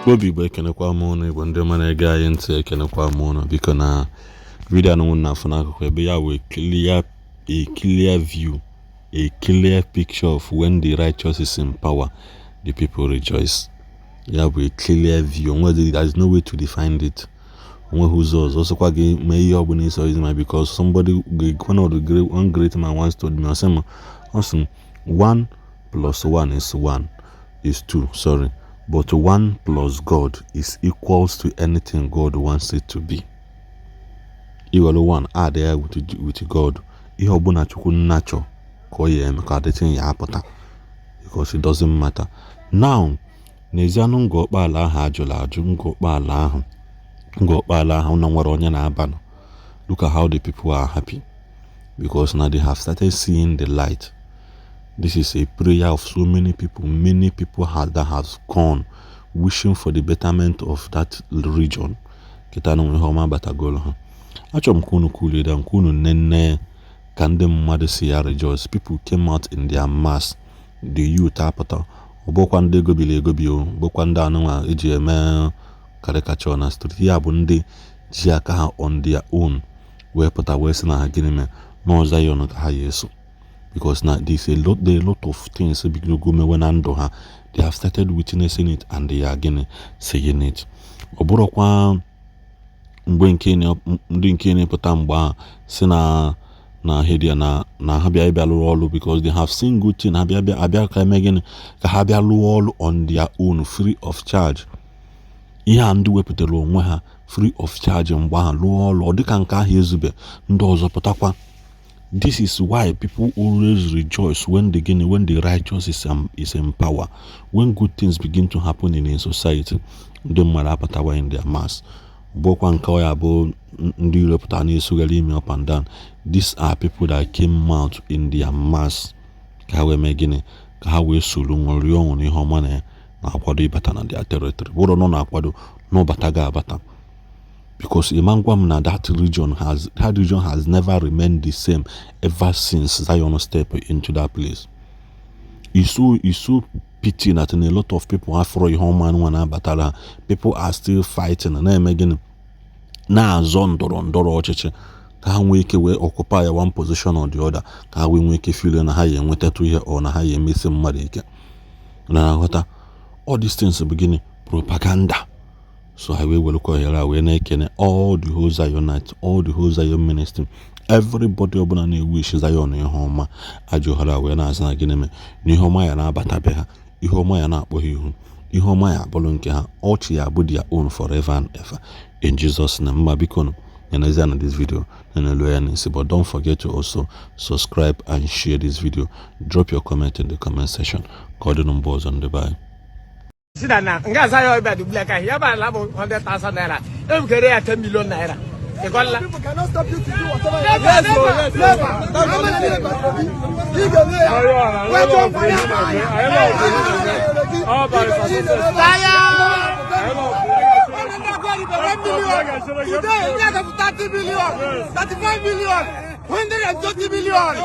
Obi Igbo, ekenekwa m ụnụ. Igbo ndị ọma na-ege anyị ntị, ekenekwa m ụnụ. Biko, na video anụnwụ na-afụ n'akụkụ ebe ya wee clear, a clear view, a clear picture of when the righteous is in power, the people rejoice. Ya bụ a clear view. Onwe, there is no way to define it. Onweghị ụzọ ọzọ. Ọsọkwa gị mee ihe ọbụla ịsọ is ma, because somebody, one of the great, one great man once told me, ọ sị m, ọ sị m, one plus one is one, is two, sorry, but one plus God is equals to anything God wants it to be. Iwere one, add ya with God, ihe ọbụla Chukwu nna chọ ka ọ ya eme ka adịtị ya apụta, because it doesn't matter. Now, n'ezianụ, Ngor Okpala ahụ ajụrụ ajụ, Ngor Okpala ahụ, Ngor Okpala ahụ na nwere onye na-aba nọ. Look at how the people are happy, because now they have started seeing the light. This is a prayer of so many people. Many people have, that has gone wishing for the betterment of that region. Kịta na ihe ọma batagolo ha. Achọrọ m ka unu cool down, ka unu nene ka ndị mmadụ si ya rejoice. People came out in their mass. The youth apụta. Ọ bụkwa ndị egobiri egobi, o bụkwa ndị anụnwa eji eme caricature na street. Ya bụ ndị ji aka ha, on their own, wee pụta wee sị na ha gịnị mee n'ọ Zion ka ha ya eso, because now there's a lot, there are a lot of things bidogo mewe na ndụ ha. They have started witnessing it and they are gịnị, saying it. Ọ bụrụkwa mgbe nke ndị nke na-epụta mgbe ahụ si na hedia na ha bịa ịbịa lụrụ ọrụ, because they have seen good thing. Ha bịa bịa abịa ka eme gịnị, ka ha bịa lụọ ọrụ on their own, free of charge. Ihe a ndị wepụtara onwe ha free of charge mgbe ahụ lụọ ọrụ, ọ dịka nke ahụ ezube, ndị ọzọ pụtakwa. This is why people always rejoice when the gịnị, when the righteous is in power. When good things begin to happen in a society, ndị mmadụ apụtawa in their mass. Bụkwa nke ọ ya bụ ndị iro pụtara na-esogharị ime up and down. These are people that came out in their mass ka ha wee mee gịnị, ka ha wee soro ṅụrịa ọṅụ n'ihe ọma na na-akwado ịbata na their territory. Bụrụ na ọ na-akwado n'ụbata ga-abata, because ịma ngwa m na that region has never remained the same ever since Zion step into that place. It's so pity that in a lot of people afọrọ ihe ọma nwa na-abatara ha. People are still fighting, na-eme gịnị, na-azọ ndọrọ ndọrọ ọchịchị ka ha nwee ike wee occupy one position or the other, ka ha wee nwee ike feel na ha ya enwetatụ ihe ọ na ha ya emesi mmadụ ike na aghọta. All these things bụ gịnị? Propaganda. So ha wee werekwa ohere a wee na-ekene all the whole Zionites, all the whole Zion ministry, everybody ọbụla na-ewish Zion ihe ọma. Ajọ ohere a wee na-asị na gịnị mee na ihe ọma ya na-abata be ha, ihe ọma ya na-akpọ ha ihu, ihe ọma ya abụrụ nke ha, ọchị ya abụ their own forever and ever, in Jesus' name. Mma, biko nụ, na na this video na ya n'isi, but don't forget to also subscribe and share this video. Drop your comment in the comment section. Ka ọ dị na mgbe ọzọ, ndị be anyị. Si na nga aza ya ọbịa dubule ka ya bara bụ 100,000 naira, ebukere ya 10 million naira. Ịgọla. People cannot stop you to do whatever you want. Yes, never. Never. Ị ga-eme ya. Wait for ya. Taya. Today, we are 30 million, 35 million, 120 million.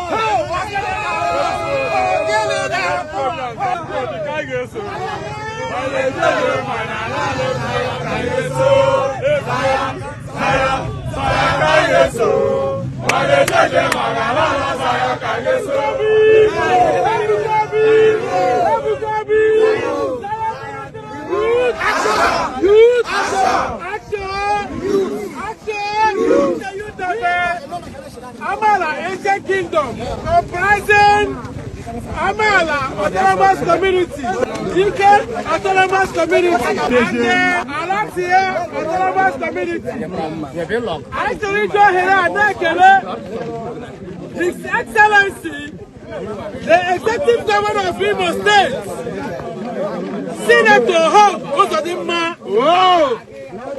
Youth! Action! Action! The youth of Amala Ancient Kingdom, comprising Amala Autonomous Community, Ike Autonomous Community, and Alatie Autonomous Community. Anyị chọrọ iji ohere a na-ekele His Excellency, the Executive Governor of Imo State, Senator Hope Uzodimma,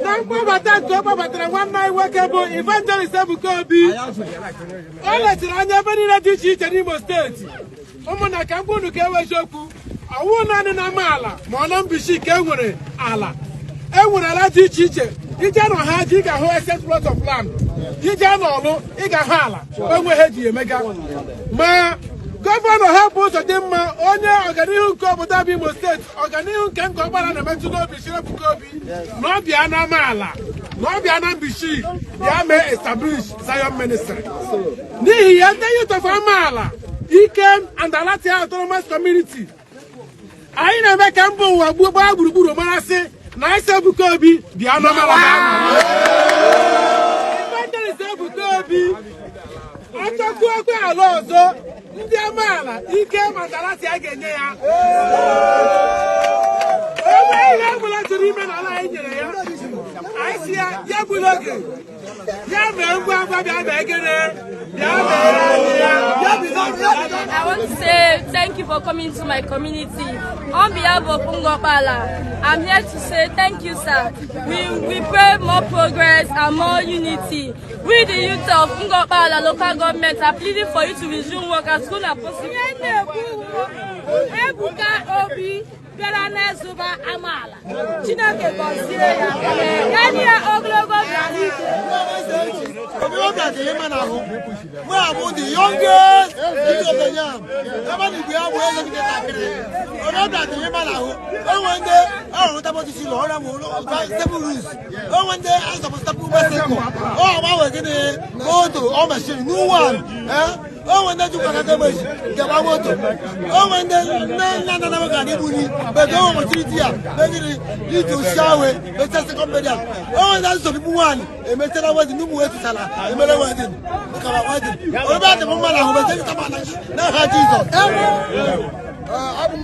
na mkpọbata nke ọ kpọbatara nwanne anyị nwoke bụ Evangelist Ebuka Obi. O lechara anya ebe niile dị iche iche n'Imo Steeti. Ụmụnna, ka mkpụrụ ka ewe eziokwu, ọwụ naanị na amaala ma ọ na Mbishi ka e nwere ala. E nwere ala dị iche iche. Ije nọ ha ji, ị ga-ahụ excess plot of land. Ije n'ọlụ, ị ga-ahụ ala onwe ha eji emega ma. Governor Hope Uzodimma, onye ọganihu nke obodo bụ Imo Steeti, ọganihu nke Ngor Okpala na-emetụ n'obi, siri Ebuka Obi na ọ bịa na amaala, na ọ bịa na Mbishi bịa mee establish Zion Ministry. N'ihi ya, ndị youth of Amaala, Ikem and Alatia Autonomous Community, anyị na-eme ka mba ụwa gbaa gburugburu marasị na anyị sị Ebuka Obi bịa n'Amaala. Evangelist Ebuka Obi achọkwu ekwe ala ọzọ, ndị amaala Ikem and Alatia ga-enye ya. Onwe ihe ọbụla chọrọ ime n'ala anyị nyere ya. Anyị si ya ya gbula oge ya mee ngwa ngwa, bịa mee gịnị, bịa mere anyị ya. I want to say thank you for coming to my community. On behalf of Ngor Okpala, I'm here to say thank you, sir. We pray more progress and more unity. We, the youth of Ngor Okpala local government, are pleading for you to resume work as soon as possible. Ihe na-ekwu, Ebuka Obi bịara n'ezụba amaala, Chineke gọzie ya, ya nye ya ogologo ndụ na ike. Obi adịghị mma n'ahụ. Mụ abụ the youngest king of the yam. Ebe na igwe ya bụ eze ndị ntakịrị. Obi adịghị mma n'ahụ. Enwe ndị ọrụ tapọtisi ụlọ ọrịa ma ụlọ seven rooms. Enwe ndị azọpụta bicycle. Ọ agbanwe gịnị moto ọ machine new one. Onwe ndị jikwa na egbeji nke gba moto. Onwe ndị nne nna nna nna ga igburi bete onwe opportunity ya megịrị iji osi awe mechaa second burial. Onwe ndị azụzọ igbu nwaanyị emechara wedding, ụmụ etusala emere wedding maka wedding. Obi adị m mma n'ahụ bete nkịta ma n'aha Jizọs. Abụ m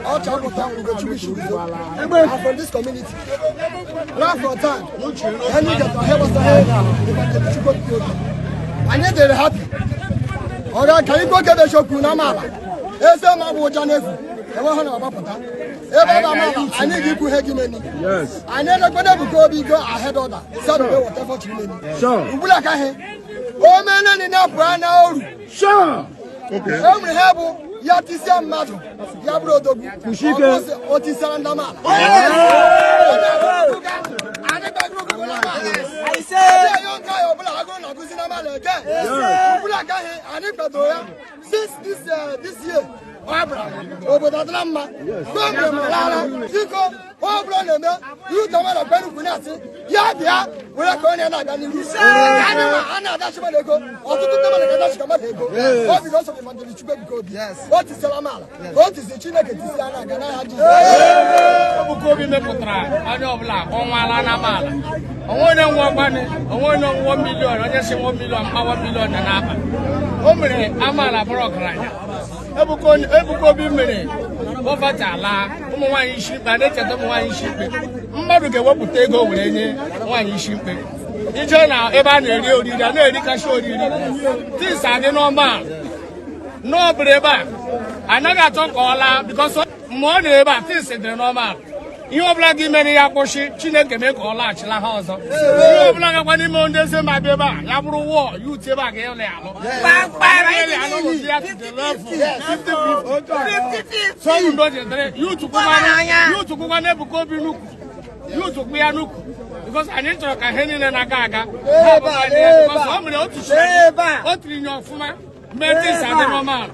Ọchapụta Ugochukwu Shiguzo. I'm from this community. Right from time, anyị gata ihe gbasara Evangelist Chukwu Obi. Anyị dịrị happy. Ọ ga ka ikwu oke bụ eziokwu na amaala. Eze ma bụ ụja n'efu, enweghị na ọgbapụta. Ebe ọ bụ amaala, anyị ga-ikwu ihe gị meni. Anyị elekwede Ebuka Obi go ahead order, sabe whatever chiri meni. Ugbula ka ihe. O mene ni na pụọ na oru. E nwere ihe bụ ya tisia mmadụ ya bụrụ odogwu o tisara ndị amaala. Anyị gbagoro ogogo na amaala. Ndị nke ọbụla agụrụ na-agụzi na amaala eke. Ugbula agaghị anyị kwadoro ya since this year ọ bịara obodo adịla mma. Problem lara biko ọ bụla na-eme youth ọmara kwenukwu na-asị ya bịa were ka onye na-aga n'ihu. Anyị nwa a na-adachi mmadụ ego, ọtụtụ ndị mmadụ ga-adachi mmadụ ego. Ọ bido ọsọ Evangelist Chukwu Ebuka Obi o tisara amaala, o tisi Chineke tisi ya na-aga n'aha Jizọs. Ebuka Obi mepụtara onye ọbụla ọnwala na amaala onwe onye nwe ọgbanị onwe onye nwụọ million, onye si nwụọ million mkpawa million na n'akpa o mere amaala bụrụ ọgaranya. Ebuka Obi mere poverty ala ụmụ nwaanyị isi mkpe a na-echeta ụmụ nwaanyị isi mkpe. Mmadụ ga-ewepụta ego were nye nwaanyị isi mkpe ije na ebe a na-eri oriri a na-erikashi oriri things adị normal n'ọbụrụ ebe a anaghị achọ ka ọ laa because mgbe ọ nọ ebe a things dịrị normal. Ihe ọbụla gị mere ya kwụsị, Chineke mee ka ọ laghachila ha ọzọ. Ihe ọbụla gakwa n'ime ndị eze ma bịa ebe a ya bụrụ wọọ youth ebe a ga-ele alụ ele alụ bụ ya to the level 50-50 so ndo jidere youth kwụkwa na Ebuka Obi nnukwu youth kwụ ya nnukwu because anyị chọrọ ka ihe niile na-aga aga ha bụkwa ya because o mere otu o tiri nye ọfụma mee things adị normal.